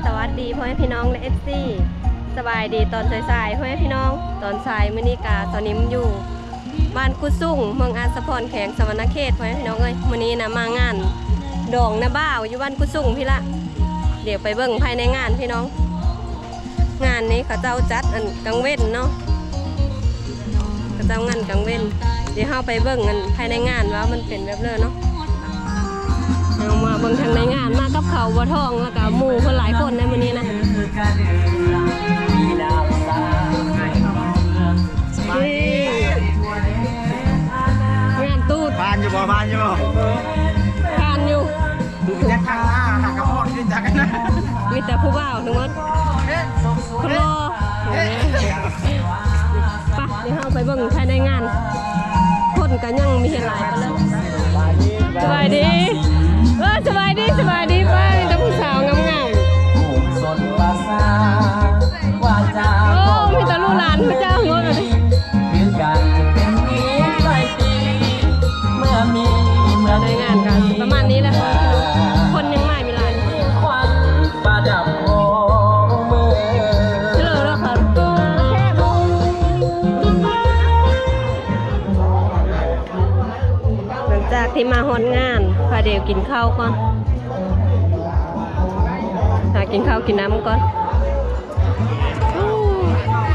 ສະຫວັດດີພໍ່ແມ່ພີ່ນ້ອງ ແລະ ເອັຟຊີ ສະບາຍດີຕອນສາຍໆ ພໍ່ແມ່ພີ່ນ້ອງ. ຕອນສາຍມື້ນີ້ກະສາວນິມຢູ່ບ້ານກຸສຸງ ເມືອງອາດສະພອນ ແຂວງສະຫວັນນະເຂດ ພໍ່ແມ່ພີ່ນ້ອງເອີຍ. ມື້ນີ້ນະມາງານດອງນ້າບ່າວຢູ່ບ້ານກຸສຸງພີ້ລະ. ດຽວໄປເບິ່ງພາຍໃນງານພີ່ນ້ອງ. ງານນີ້ເຂົາເຈົ້າຈັດອັນກາງເວັນເນາະ ເຂົາເຈົ້າງານກາງເວັນ. ດຽວເຮົາໄປເບິ່ງອັນພາຍໃນງານວ່າມັນເປັນແບບໃດເນາະ. ເຮົາມາເບິ່ງທາງໃນງານ ມາກັບເຂົາ ບ່າວທອງ ແລ້ວກະໝູ່ເພິ່ນຫຼາຍຄົນໃນມື້ນີ້ນະ. ນີ້ ງານຕູດ ຜ່ານຢູ່ບໍ່? ຜ່ານຢູ່ບໍ່? ຜ່ານຢູ່. ມີແຕ່ຂ້າງໜ້າຫາກະຮອດຄືຈັກນະ ມີແຕ່ຜູ້ບ່າວທັງໝົດ ຄົນຫຼໍ່. ໄປ ດຽວເຮົາໄປເບິ່ງພາຍໃນງານ ຄົນກະຍັງມີຫຼາຍປານນັ້ນ. ສະບາຍດີ ເອີ ສະບາຍດີ ສະບາຍດີ. ປ້າ ມີແຕ່ຜູ້ສາວງາມໆ. ໂອ້ ມີແຕ່ລູກຫຼານພະເຈົ້າໝົດ. ພາຍໃນງານກະປະມານນີ້ແຫຼະ ຄົນຍັງມາຢູ່ຫຼາຍ. ຫຼັງຈາກທີ່ມາຮອດງານ ພາດຽວກິນເຂົ້າກ່ອນ ຫາກິນເຂົ້າກິນນ້ຳກ່ອນ. ໂອ້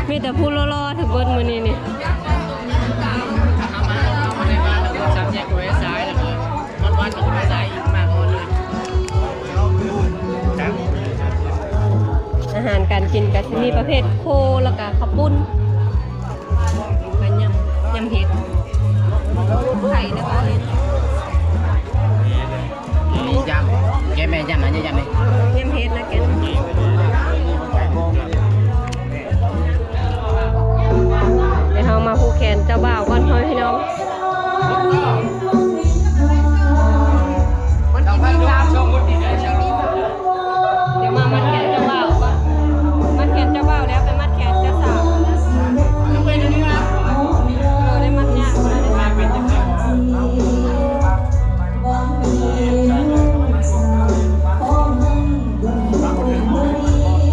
ມີແຕ່ຜູ້ຫຼໍ່ໆ ຖືກເບິດມື້ນີ້ນີ້. ອາຫານການກິນກະຊິມີປະເພດໂຄ ແລ້ວກະເຂົ້າປຸ້ນ. ກະຍຳ ຍຳເຫັດ ໄຂ່ແລ້ວກະອັນນີ້ ຍຳ ແກະແມ່ ຍຳ ອັນນີ້ຍຳ ຍຳເຫັດນະ ແກະ. ດຽວເຮົາມາຜູກແຂນເຈົ້າບ່າວກ່ອນ ພໍ່ແມ່ພີ່ນ້ອງ. ດຽວມາມັດແຂນເຈົ້າບ່າວກ່ອນ ມັດແຂນເຈົ້າບ່າວແລ້ວໄປມັດແຂນເຈົ້າສາວ. ເອີ ໄດ້ມັດຍາກ ເ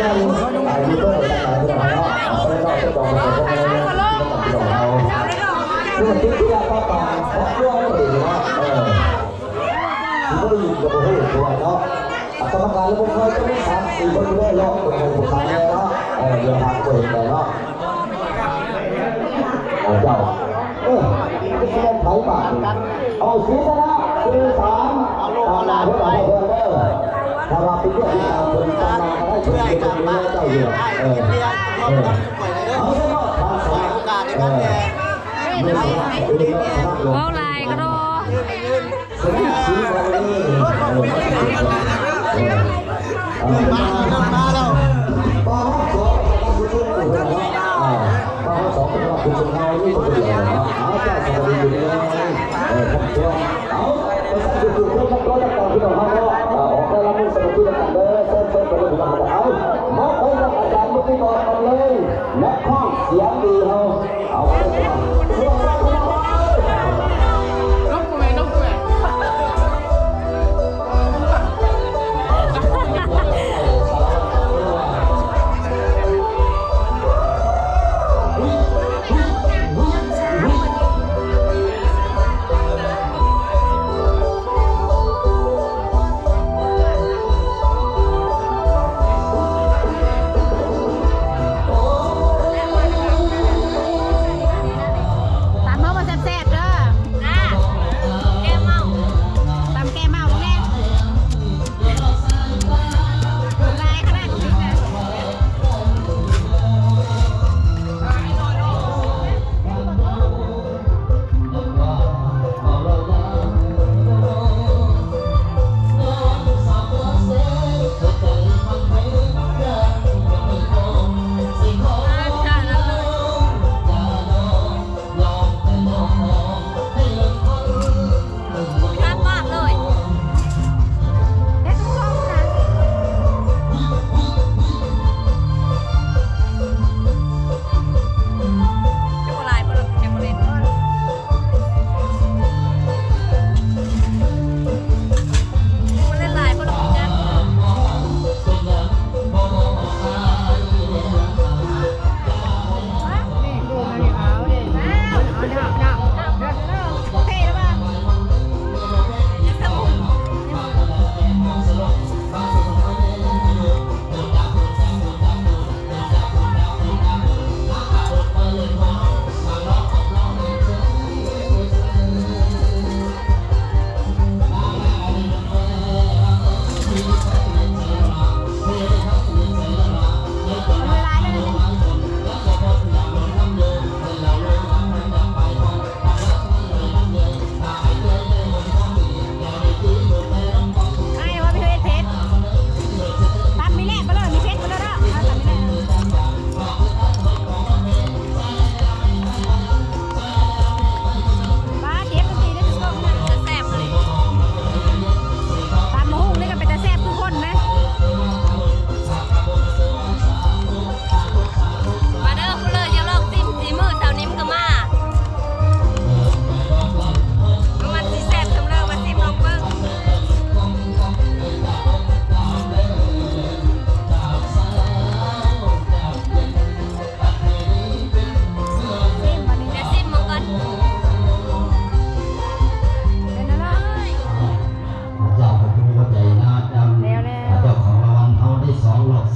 ນ ອ່າ ຢູ່ເທິງໄປທາງໃດພີ່ນ້ອງເນາະ ອ່າ ເພິ່ນເນາະ ເພິ່ນບອກໃຫ້ພວກເຮົາ ພີ່ນ້ອງເຮົາ ຄືວ່າຕິດເຊື້ອປະປາ ເພາະເລື່ອງບໍ່ດີເນາະ ເອີ ຊິບໍ່ໄດ້ຍິນກໍບໍ່ຮູ້ຄືວ່າເນາະ ອ່າ ກຳມະການລະບົບນ້ອຍກໍມີສາມສີ່ຄົນຢູ່ເດ້ເນາະ ເພິ່ນບໍ່ທັນແລ້ວເນາະ ເອີ ດຽວຫາບໍ່ເຫັນແລ້ວເນາະ. ເຈົ້າ ເອີ ຄືຊິແມ່ນໃຜບາດນີ້ ເອົາ ສີຊະນະ ສີ່ສາມ ຕາມໜ້າເພິ່ນເອົາເພິ່ນເດີ ຖ້າວ່າເປັນເລື່ອງທີ່ຕາມເພິ່ນຕາມໜ້າກໍໄດ້ເພິ່ນເປັນເຈົ້າຢູ່ ເອີ ເອີ ເອົາຊະເນາະ ທາງສະນະ ເອີ ເວົ້າຫຼາຍກໍລໍ.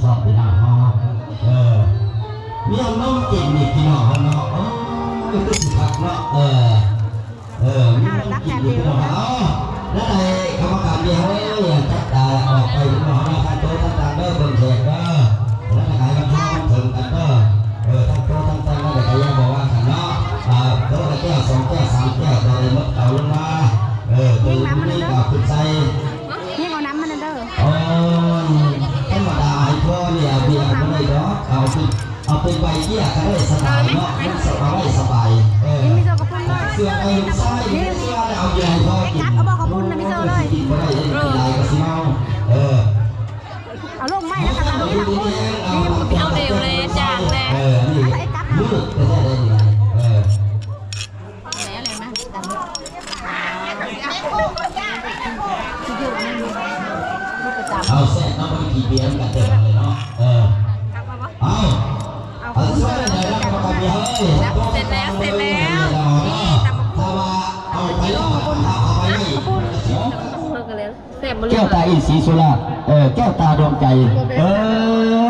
ເນາະ ພີ່ນ້ອງເຮົາ ເອີ ມີອັນນົມກິນນີ້ ພີ່ນ້ອງເຮົາເນາະ ໂອ້ຍ ຄືຊິຄັກເນາະ ເອີ ເອີ ມີອັນນົມກິນນີ້ ພີ່ນ້ອງເຮົາ ແລ້ວໃຫ້ກຳມະການເດເອີຍ ຈັບຕາອອກໄປ ພີ່ນ້ອງເຮົາ ທັງໂຕະທັງຕ່າງເດີ ເບິ່ງແຂກເດີ ແລ້ວໃຫ້ມັນເທົ່າມັນເຖິງກັນເດີ ເອີ ທັງໂຕະທັງຕ່າງ ແລ້ວໃຫ້ກະຢ່າບໍ່ວ່າກັນເນາະ ອ່າ ໂຕະລະແກ້ວ ສອງແກ້ວ ສາມແກ້ວ ບໍ່ໄດ້ໝົດເອົາລົງມາ ເອີ ໂຕະນີ້ກະຂຶ້ນໃສ່ ຍິງເອົານ້ຳມັນນັ້ນເດີ ໂອ້ຍ ທຳມະດາ ໃຫ້ພໍ່ນີ້ເອົາເບຍບໍ່ໄດ້ດອກ ເອົາເປັນ ເອົາເປັນໃບເບ້ຍກະໄດ້ສະບາຍເນາະ ມັນສະບາຍ ສະບາຍ ເອີ ຍິງມີເຈົ້າກະປຸ້ນເລີຍ ເຊື່ອໃຫ້ລູກຊາຍ ຍິງເຊື່ອແລ້ວເອົາເບຍໃຫ້ພໍ່ກິນ ຈັບເອົາບໍ່ກະປຸ້ນນະ ມີເຈົ້າເລີຍ ກິນບໍ່ໄດ້ ກິນຫຼາຍກະຊິເມົາ ເອີ ເອົາລົງໄມ້ແລ້ວກະເອົາ ເອົາເດວແດ່ ຈາງແດ່ ເອີ ອັນນີ້ ເອົາໄອ້ກັບ ເອີ ເອົາແຊບເນາະ ບໍ່ໄດ້ກິນເບຍນຳກັນເດີເນາະ ເອີ ເອົາ ເອົາ ເອົາ ເສັດແລ້ວ ເສັດແລ້ວ ນີ້ຕຳບັກຫຸ່ງ ເອົາໄປແລ້ວ ເອົາໄປ ແຊບບໍ່ ແກ້ວຕາອິນສີສຸລາດ ເອີ ແກ້ວຕາດວງໃຈ ເອີ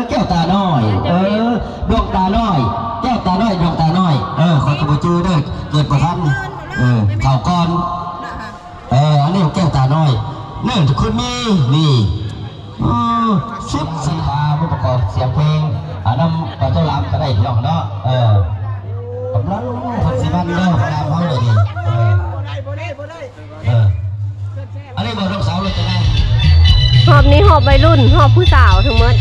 ແກ້ວຕານ້ອຍ ເອີ ດວງຕານ້ອຍ ແກ້ວຕານ້ອຍ ດວງຕານ້ອຍ ເອີ ຂ້ອຍກະບໍ່ຈື່ເດີ ເກີດບໍ່ທັນ ເອີ ເຂົ້າກ່ອນ ເອີ ອັນນີ້ແກ້ວຕານ້ອຍ ເນີ ທຸກຄົນມີ ນີ້ ເອີ ສຸດສັນດາ ມາປະກອບສຽງເພງ ອາ ນຳປະຕູລາມກະໄດ້ ພີ່ນ້ອງເນາະ ເອີ ກຳລັງເພິ່ນຊິມັນເດີ ປະລາມເຮົາເດນີ້ ເອີ ເອີ ອັນນີ້ບໍ່ ນ້ອງສາວລົດຈະໄດ້ ຮອບນີ້ຮອບໄວລຸ້ນ ຮອບຜູ້ສາວທັງໝົດ.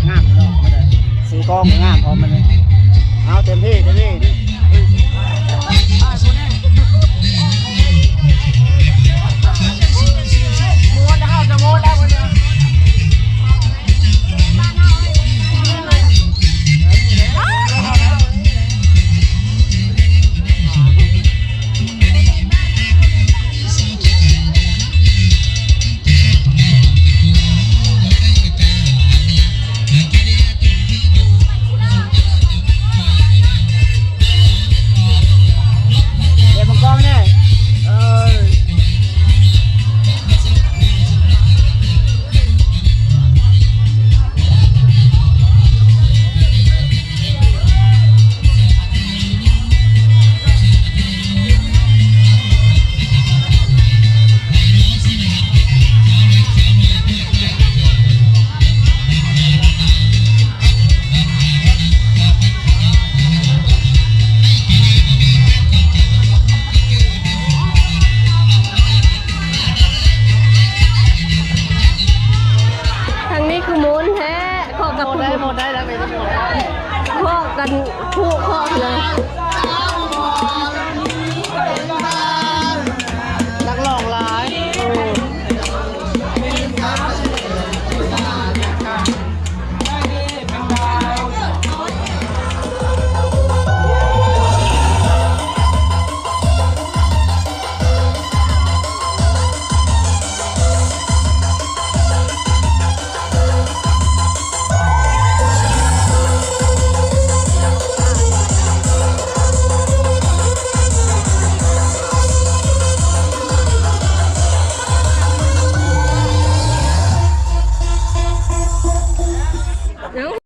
ງາມເນາະ ມັນກະ ຊິງກອງກະງາມພ້ອມມັນເລີຍ ເອົາເຕັມທີ່ ເຕັມທີ່. ທາງນີ້ຄືມ່ວນແທ້ ເຄາະກັບຜູ້ ເຄາະກັນ ຜູ້ເຄາະເລີຍ ນັກຮ້ອງຫຼາຍ.